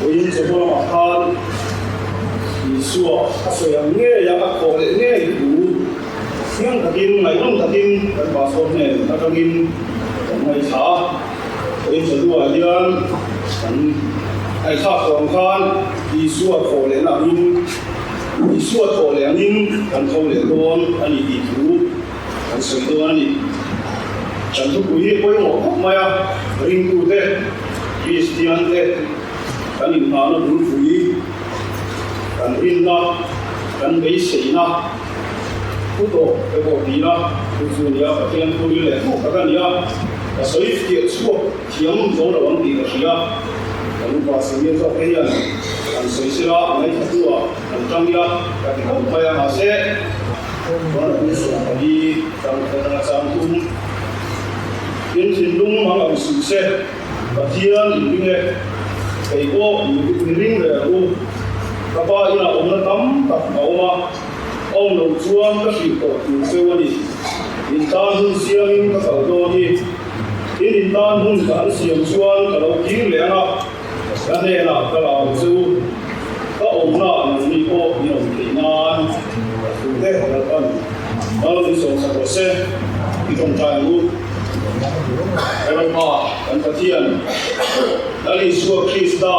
Vawiin chawhma lamah khan Isua a sawi ang ngei a, a thawh leh ngei thu chiang takin, ngaihnawm takin kan pastor hnen atangin kan ngaithla a. Vawiin chawhnuah hian kan ngaihthlak tawh ang khan Isua thawh lehna angin, Isua thawh leh angin kan tho leh dawn a ni tih thu kan sawi dawn a ni. Kan thupui hi pawimawh khawp mai a, ringtute, Kristiante kan inhahna bulpui, kan rinna, kan beiseina thu tawh te pawh ti ila, chu chu nia Pathian thu ril leh thuk tak a ni a, ka sawi fiah chhuak thiam zo lo ang tih ka hria. Kan upa Samir zawk te hian kan sawi sila, ngaihthla ah kan tang ila ka ti khawp mai a, mahse, Chuan a hming 14 chang atanga chang tum in thinlung mang ang suh se, Pathian in ring e, kei pawh mi ring ve ang u. Ka pa inah awmna tam tak a awm a, a awm loh chuan ka hrilh tawh tur cheu a ni. In tan hun siamin ka kal dawn hi. In in tan hun ka an siam chuan ka lo kir leh ang a, ka hnenah ka la ang che u. Ka awmna nangni pawh in awm theih nan ka thu te Lalpan mal min sawmsak rawh se i tawngtai ang u. Lalpa kan Pathian Lal Isua Krista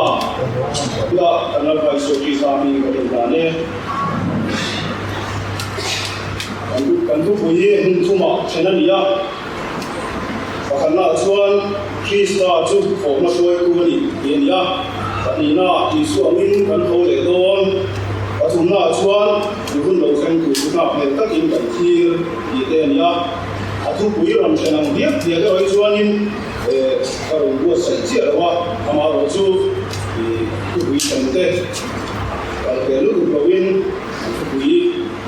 bulah kan Lalpa Isua Krista hming ka rin dan e. Kan thupui hi hun thumah then a ni a, pakhatnaah chuan Krista chu thawhna hruaitu a ni tih a ni a, pahnihnaah Isua angin kan tho leh dawn, pathumnaah chuan mi hun lo thleng tur chu nghak hmel takin kan thlir tih te a ni a. A thupui rawn thlen ang diak diak erawh hi chuanin ka rawn buatsaih chiah lo a, amaherawh chu thupui thlen te kal pel lutuk loin an thupui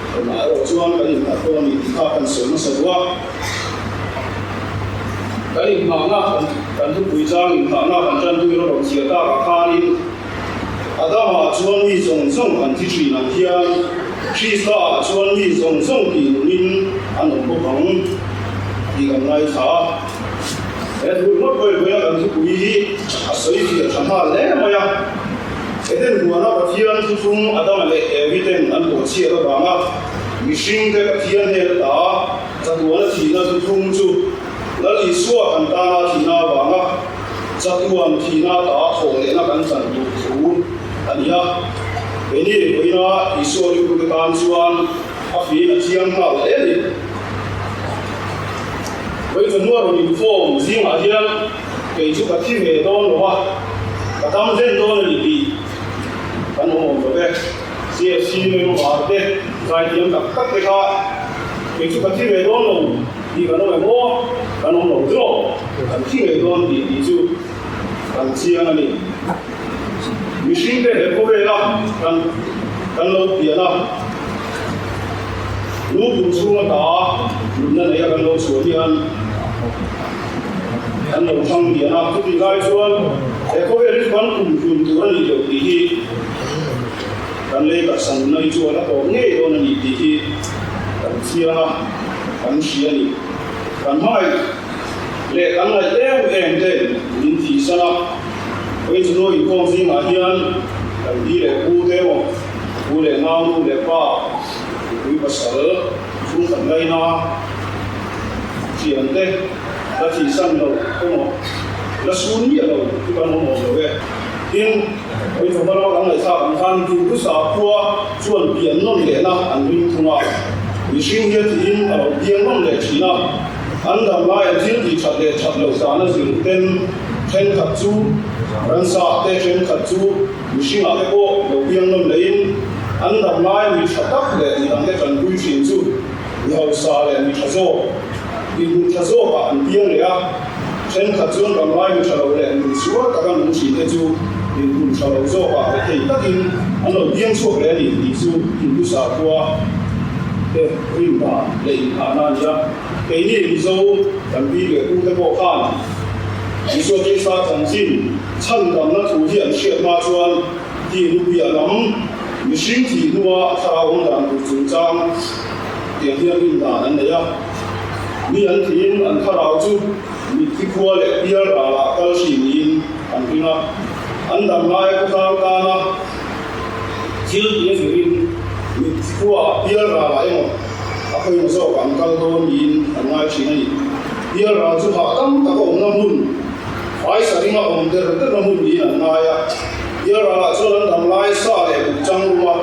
Tunah erawh chuan kan innghat dawn a ni tih kha kan sawi nasa duh a. Kan inghahna, kan thupui chang inghahna kan tan tuin a rawn chhiah takah khanin Adama-ah chuan mi zawng zawng an thi thin ang hian Krista-ah chuan mi zawng zawng tih nungin an awm bawk ang tih kan ngaithla a. He thu ringawt pawhin vawiina kan thupui hi a sawi fiah tha nghal hle mai a. Eden huana Pathian thuthlung Adama leh Evi ten an bawhchhiat avanga mihringte Pathian hnen ata chatuana thihna thuthlung chu Lal Isua kan tana thihna avanga chatuan thihna ata thawh lehna kan chan tur thu a ni a. Keini vawiina Isua ringtute tan chuan a fiin a chiang nghal hle a ni. Vawi chawhnu a rawn inkhawm zingah hian Kei chu ka thi ve dawn lo a, ka dam hlen dawn a ni tih kan awm awm lo ve. CFC member te zaithiam tak tak te kha kei chu ka thi ve dawn lo tih kan awm em aw? Kan awm lo zawk, kan thi ve dawn tih tih chu kan chiang a ni. Mihring te he khawvela kan kan lo pian a, lu pum chhung ata nunna neia kan lo chhuah hian, An lo thlang lian a, chutih lai chuan he khawvel hi kan kum hlun tur a nih loh tih hi kan lei taksa nunna hi chuan a tawp ngei dawn a nih tih hi kan chiang a, kan hria a ni. Kan hmangaih leh kan ngaih em em ten min thihsan a, vawiin chu nuai inkhawm zingah hian kan pi leh pu te emaw, pu leh nau, nu leh pa, nupui pasal, chhungkhat ngaina, Thiante la thihsan lo emaw la sun miah lo chu kan awm awm lo e. Tin, Puithlawhna lama kan ngaihthlak ang khan Duhdusa khua chuan pian nawn lehna an ring thung a, mihring hian thihin a lo piang nawn leh thin a, an dam lai an thil tih that leh that loh dana zir ten thenkhat chu ransa te thenkhat chu mihringah te pawh lo piang nawn lehin an dam lai mi tha tak leh midangte tanpui thin chu Mi hausa leh mi tha zawk, dinhmun tha zawkah an piang leh a, thenkhat chuan ramlai mi tha lo leh nun sual taka nung thin te chu dinhmun tha lo zawkah rethei takin an lo piang chhuak leh a ni tih chu Hindu sakhua te rindan leh inthahna a ni a. Keini Mizo kan pi leh pu te pawh khan Isua Krista chanchin chhandamna thu hi an hriat hma chuan tih nupiah lam Mihring thih hnua thlarau awm dan tur chungchang tiang hian rin dan an nei a. Mi an thihin an thlarau chu mitthi khua leh pial ralah kal hri niin an ring a. An dam laia khawtlang tana thil tih a zirin mitthi khuaah bial ralah emaw a pawimawh zawkah an kal dawn niin an ngai thin a ni. Bial ral chu hahdam taka awmna hmun, faisa ringa awm der derna hmun niin an ngai a. Bial ralah chuan an dam lai sa leh buk chang ruma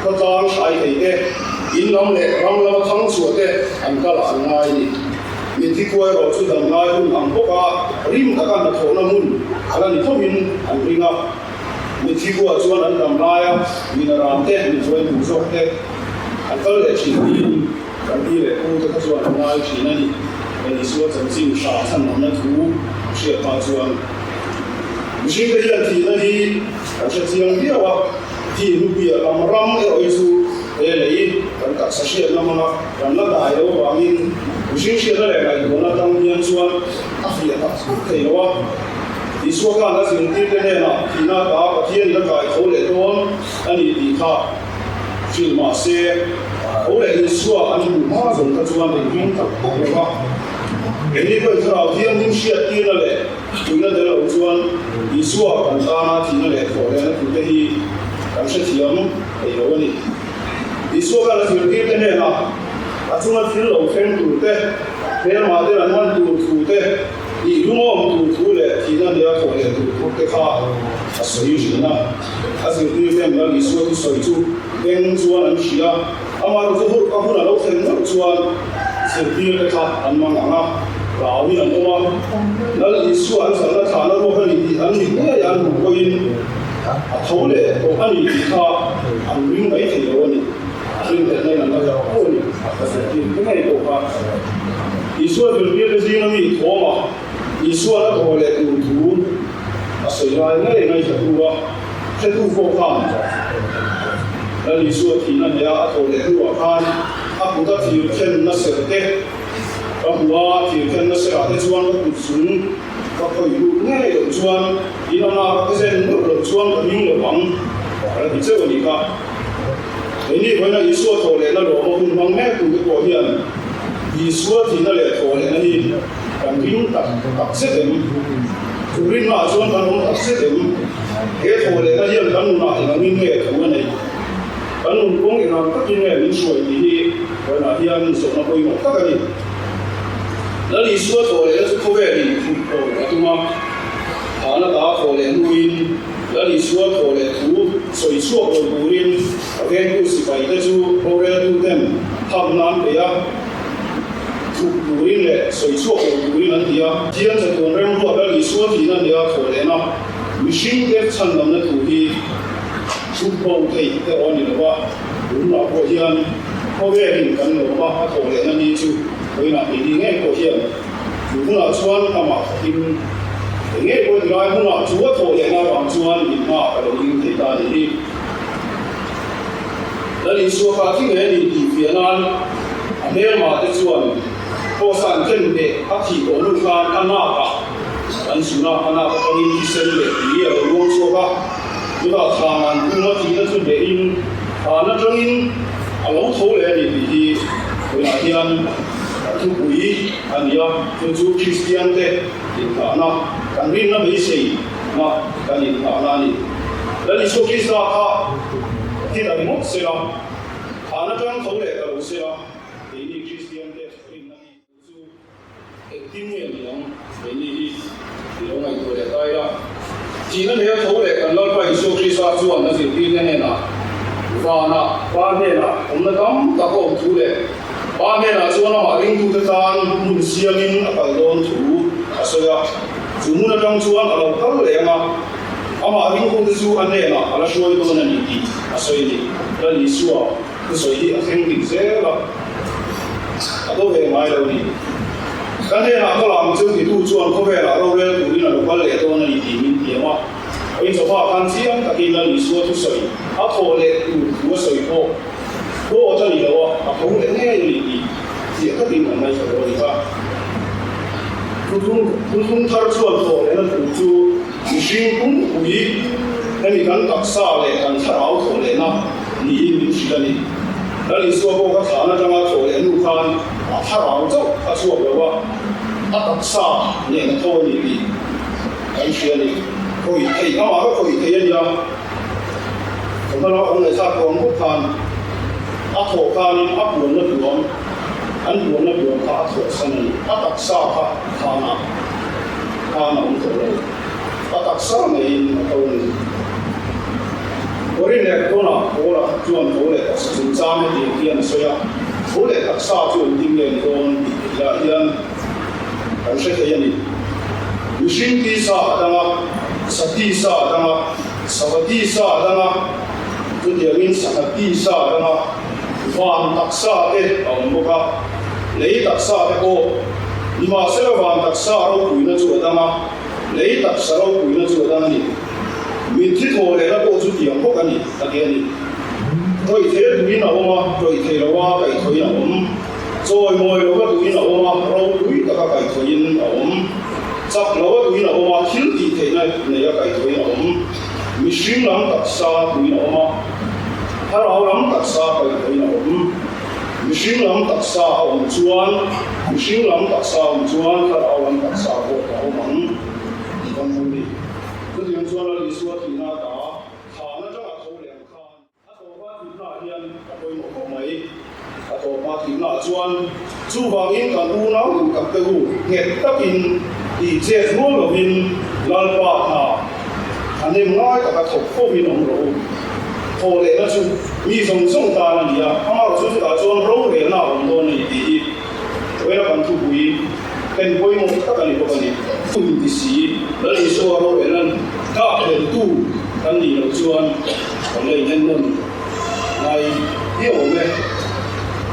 khawtlang hrai thei te, in lam leh ram lama thang chhuah te an kalah an ngai a ni. Mitthi khua erawh chu damlai hun ang bawka rim taka hnathawhna hmun a la ni thovin an ring a. Mitthi khua chuan an damlaia minaram te, mithuai duh zawk te an kal leh thin tiin kan pi leh pu te kha chuan an ngai thin a ni. Lal Isua chanchin hra chhanawmna thu hriat pah chuan mihringte hian thihna hi kan hre chiang viau a, thi hnupiah lam ram erawh hi chu he lei kan taksa hriatna hmanga Kan la dai lo avangin mihring hriatna leh ngaihtuahna atang hian chuan a fiah tak tak thei lo a. Isua khan a zirtirte hnenah thihna ata Pathianin a kai tho leh dawn a ni tih kha hrilh mah se, tho leh Isua an hmuh hma zawng kha chuan engkim tak tak lo va. Keini pawhin Thlarau Thianghlim hriattirna leh puihna tel lo chuan Isua kan tana thihna leh thawhlehna tute hi kan hrethiam thei lo a ni. Isua khan a zirtirte hnenah a chunga thil lo thleng tur te, hmelmah ten an man tur thu te, tihhlumawm tur thu leh thihna nia thawh leh tur thu te kha a sawi thin a. A zirtirten Lal Isua thusawi chu beng chuan an hria, amaherawhchu hur ka hun a lo thlen meuh chuan zirtirte kha an mang ang a, hlauhin an awm a. Lal Isua an zalna thlahna ruak a ni tih an mit ngei an hmuh pawhin, A tho leh tawh a ni tih kha an ring mai thei lo a ni. Rinhlelhna in an la zau fo a ni. Ka zirtir te ngei pawh kha Isua zirtirte zinga mi thawma Isuan a thaw leh tur thu a sawi lai ngei ngaihthla a, hretu pawh khan Lal Isua thihna hneha a thaw leh hnuah khan a kuta thir khenna ser te ka hmu a, thir khenna serah te chuan ka kut zung Ka khawih lut ngei loh chuan in a lak ka zen meuh loh chuan ka hming lo ang ka la ti cheu a nih kha. Keini vawiina Isua thawh lehna lawma hun hmang mek tute pawh hian Isua thihna leh thawh lehna hi kan ring tak tak zet em? Chu rinnaah chuan kan awm tak zet em? He thawh lehna hian kan nunah engangin nge thu a neih? Kan nun kawng engang takin nge min hruai tih hi vawiinah hian zawhna pawimawh tak a ni. Lal Isua thawh lehna chu khawvelin thut pawh a tum a, thahna ta thawh leh hnuin Lal Isua thawh leh thu sawi chhuak lo turin a vengtu sipaite chu roreltuten thamna an pe a, thup turin leh sawi chhuak lo turin an ti a. Thian chatuan remruat Lal Isua thihna nia thawh lehna mihringte chhandamna thu hi thup bo theih erawh a ni lo va, tunah pawh hian khawvelin kan lawm a, a thawh lehna ni chu Vawiinah keini ngei pawh hian chu hunah chuan amah fakin eng ngei pawh tilai hmunah chu a thawh lehna avang chuan min hmaah ka lo ding thei ta a nih hi. Lal Isua kha thi ngei a ni tih fiah nan a hmelma te chuan Kross-a an ken leh a thih tawh hnu khan a nakah an zun a, a nak atangin thisen leh tui a lo luang chhuak a, chutah thlan an tum a thihna chu hnehin thlan atangin a lo tho leh a ni tih hi Tunah hian thupui a ni a, chu chu Kristiante inthahna, kan rinna beiseina kan inthahna a ni. Lal Isua Krista kha thi ta ringawt se la, thahna tang tho leh ta lo se la, keini Kristiante rinna hi chu engtin nge ni ang? Keini hi i lo ngaihtuah leh ta ila. Thihna hmel tho leh kan Lalpa Isua Krista chuan a zirtirte hnenah, Vanah Pa hnenah awmna tam tak a awm thu leh Pa hnenah chuan amah ringtute tan hmun siamin a kal dawn thu a sawi a. Chu hmun atang chuan a lo kal leh ang a, amah ringtute chu a hnenah a la hruai dawn a ni tih a sawi a ni. Lal Isua thusawi hi a thleng dik zel a, a do ve ngai lo a ni. Ka hnenah ka lam chu titu chuan khawvelah rorel turin a lo kal leh dawn a ni tih min tiam a. Vawiin chawhma khan chiang takin Lal Isua thusawi a thawh leh tur thu a sawi pawh dawt a ni lo a, a tho leh ngei a ni tih chiah takin kan ngaithla dawn a ni kha. Thuthlung thar chuan thawh lehna thu chu mihring pumpui hemi kan taksa leh kan thlarau thawh lehna niin min hrilh a ni. Lal Isua pawh kha thlan atanga thawh leh hnu khan a thlarau chauh a chhuak lo a, a taksa nen a tho a ni tih kan hria a ni. Khawih theih, amah kha khawih theih a nia. Chawhma lama kan ngaihthak tawh ang bawk khan a thawh khanin a puanna tuam, an puanna tuam kha a thawhsan a ni. A taksa kha khanah khan a awm tawh lo. A taksa ngeiin a tho a ni. Korin leh Kona Paula chuan tho leh taksa chungchang hetiang hian a sawi a, Tho leh taksa chu engtin nge ni dawn tih theihlah hian kan hre thei a ni. Mihring tisa a dang a, sati sa a dang a, savati sa a dang a, chutiangin sangha tisa a dang a, van taksa te a awm bawk a, lei taksa te pawh. Nimahsela van taksa ropuina chu a dang a, lei taksa ropuina chu a dang a ni. Mitthi thaw lehna pawh chu tiang bawk a ni, a ti a ni. Tawih thei a duhin a awm a, tawih thei loa kaihthawhin a awm. Chawimawi lova duhin a awm a, ropui taka kaihthawhin a awm. Chak lova duhin a awm a, thil tih theihna neia kaihthawhin a awm. Mihring lam taksa duhin a awm a, thlarau lam taksa kaihthawhin a awm. Mihring lam taksa a awm chuan, mihring lam taksa a awm chuan thlarau lam taksa pawh a awm ang tih kan hmu a ni. Chutiang chuan Lal Isua thihna ata thahna tangah tho leh ang khan. A tawpa thihnaah hian a pawimawh khawp mai. A tawpa thihnaah chuan chuvangin kan unau duh tak te u nghet takin tih chet rual lovin Lalpa hna a nem ngai taka thawk fovin awm rawh u. Thaw lehna chu mi zawng zawng tan a ni a, amaherawhchu chutah chuan rorelna a awm dawn a ni tih hi Tawela kan thupui en pawimawh tak a ni bawk a ni. Thu inti si, Lal Isua rorelna kah hleltu kan nih loh chuan Kan la inhen nawn ngai viau awm e.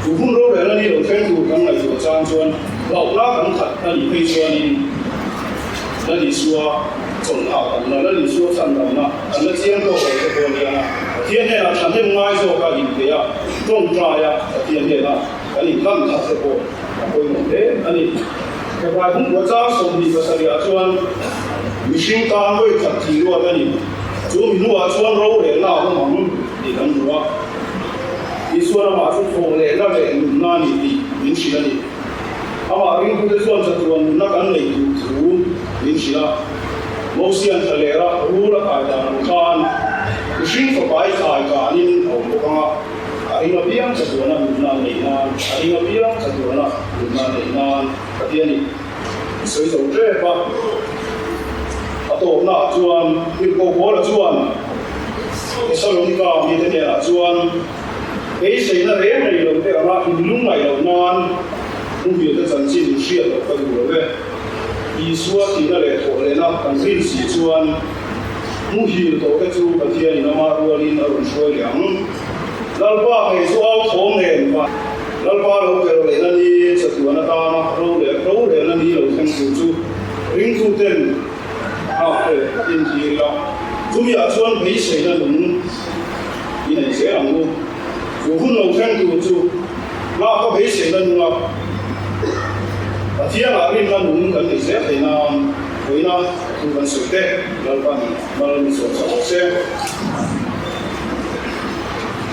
Chu hun rorelna ni lo thleng tur kan ngaihtuah chang chuan hlauhna kan khat a nih phei chuanin Lal Isua chawlhna kan la, Lal Isua chhandamna kan la chiang tawk lo te pawh a nia. Pathian hnenah thahnem ngai zawka inpeih a, tawngtai a, Pathian hnena kan inhlan khat te pawh a pawimawh hle a ni. Hebrai hungkua chang 27 ah chuan mihring tan vawi khat thih ruat a ni. Chu mi hnuah chuan rorelna a awm ang tih kan hmu a. Isua ramah chu thawh lehna leh nunna a ni tih min hrilh a ni. Amah ringtute chuan chatuan nunna kan neih duh thu min hrilh a. Mosian thla lera rul a kai dan ang khan mihring fapa i thlai kanin a awm bawk ang a, a ring apiang chatuana nunna a neih nan, a ring apiang chatuana nunna a neih nan ka ti a ni. I sawi zo tep a. A tawpnaah chuan Tirhkoh Paula chuan Thessalonika mite hnenah chuan, Beiseina reng nei lo te anga inlung ngaih loh nan hmuhmil te chanchin in hriat loh ka duh lo e. Isua thihna leh thawh lehna kan rin si chuan muhil tawh te chu Pathianin ama rualin a rawn hruai leh ang. Lalpa ngei chu au thawm nen va Lalpa lo ker lehna ni chatuan atana ro leh rorelna ni lo thleng tur chu ringtuten nghak hleh takin thlir ila, chumiah chuan beiseina nung i nei zel ang u. Chu hun lo thleng tur chu nghak a beiseina nunga Pathianah rinna nung kan nei zel thei nan vawiina thu kan sawi te Lalpa'n mal min sawm sak bawk se.